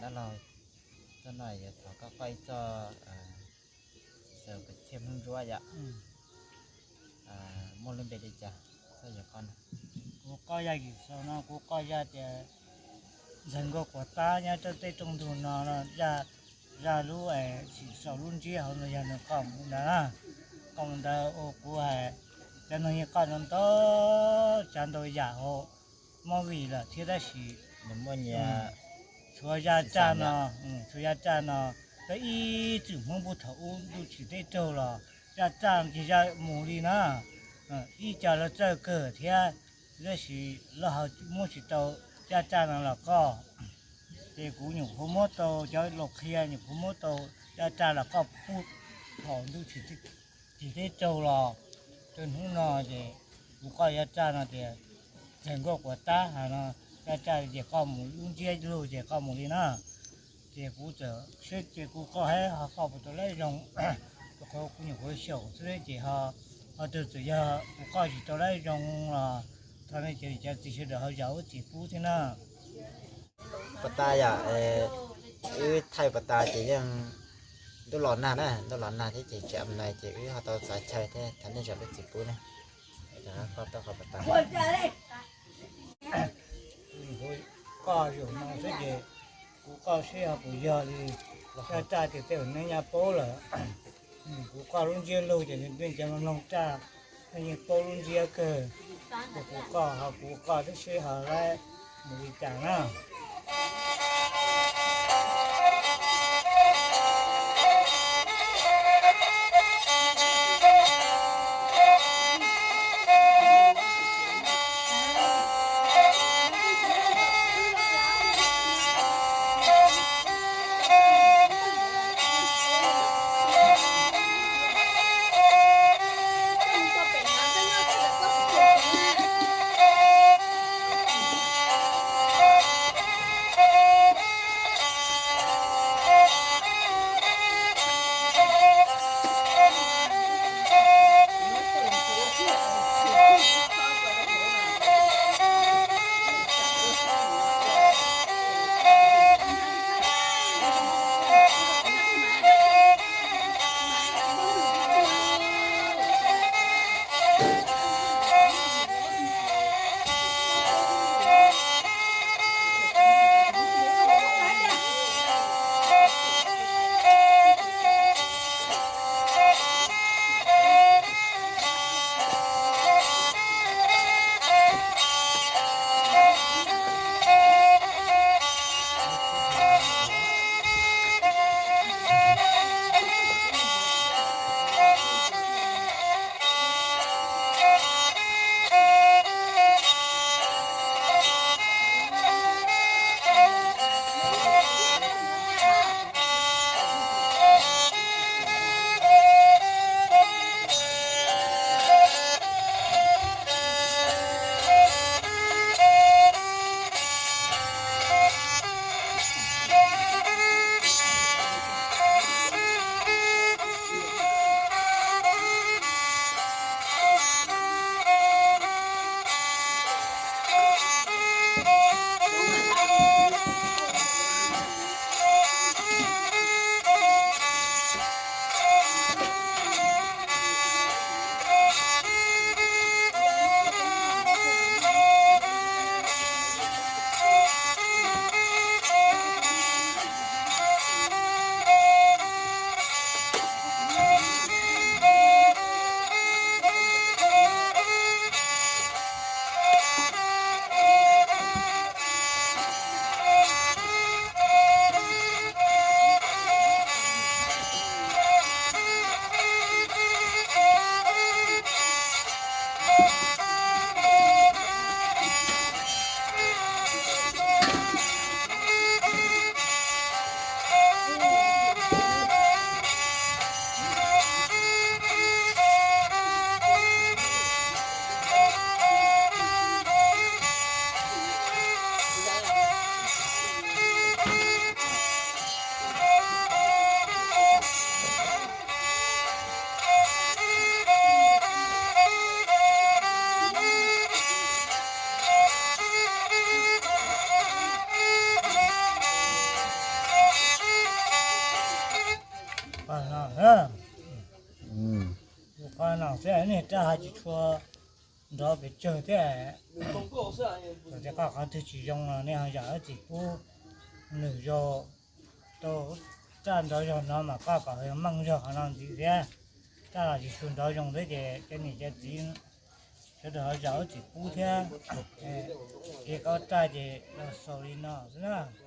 Dab laug, txoj no yuav thov koj qoj ib txoj xaws kwv txhiaj Hmoob Ntsuab yom. Muaj lub npe li cas txoj yog qoj no? Kuv qoj yaj yim xaus no, kuv qoj yaj tias ntxhais nkauj quav tab nyob rau tej rooj ntug no, zaj lub, sim xaus lub ntsiab hauv no yog nws qoj mus ntawd na. Qoj mus ntawd ua kuv hais, cov neeg yeej qoj ntau ntau tsav ntau yam hauv movie lawm thiab tab sis tshuav zaj tsaj no, tshuav zaj tsaj no, peb ib txwm Hmoob puag thaum ub ntuj tsim teb raug los zaj tsaj ces zaj mus li na. Ib co lawv txawj kawg thiab, tab sis lawv ho muab tsis tau zaj tsaj no los qoj. Ces kuv nyuam qhuav muab tau cov laus qhia, nyuam qhuav muab tau zaj tsaj los qoj puag thaum ntuj tsim teb raug los rau hnub no ces kuv qoj zaj tsaj no tias ntxhais nkauj quav tab hais no, zaj tsaj ces qoj mus lub ntsiab lug ces qoj mus li na. Ces kuv txawm seb ces kuv qoj hab ho qoj puas tau lab zoo, rau qhov kuv nyuam qhuav xyaum xwb ces ho, ho tug txawm yog kuv qoj tsis tau lab zoo los thov nej cov niam cov txiv sawv daws ho zam lub txim pub thiab na. Pas tas yom, wb thaij pas tas ces yeej ntuj los nag na, ntuj los nag thiab ces tseem nais ces wb ho tau txav chaw thiab thov nej zam lub txim pub na. Qoj zaum no xwb ces kuv qoj seb ho puas yog li zaj tsaj ces tej zaum nej nyaj paub lawm. Kuv qoj lub ntsiab lug ces nej cov mloog tsaj nej yeej paub lub ntsiab kawg. Ces kuv qoj ho kuv qoj thiab seb ho lab mus li cas na. Qhov no xwb, nej raj ho tsis tshua nrov pes tsawg thiab. Thaum tias koj qhov twg tsis zoo los nej ho zam ib txim pub nws zoo. Tau raj nrov zog no mas koj kom meej zog qhov no ntxiv thiab. Raj los tsis tshua nrov zoo thiab ces cov niam cov txiv sawv daws ho zam ib txim pub thiab. Kev qaub raj ces los xaus li no xwb na.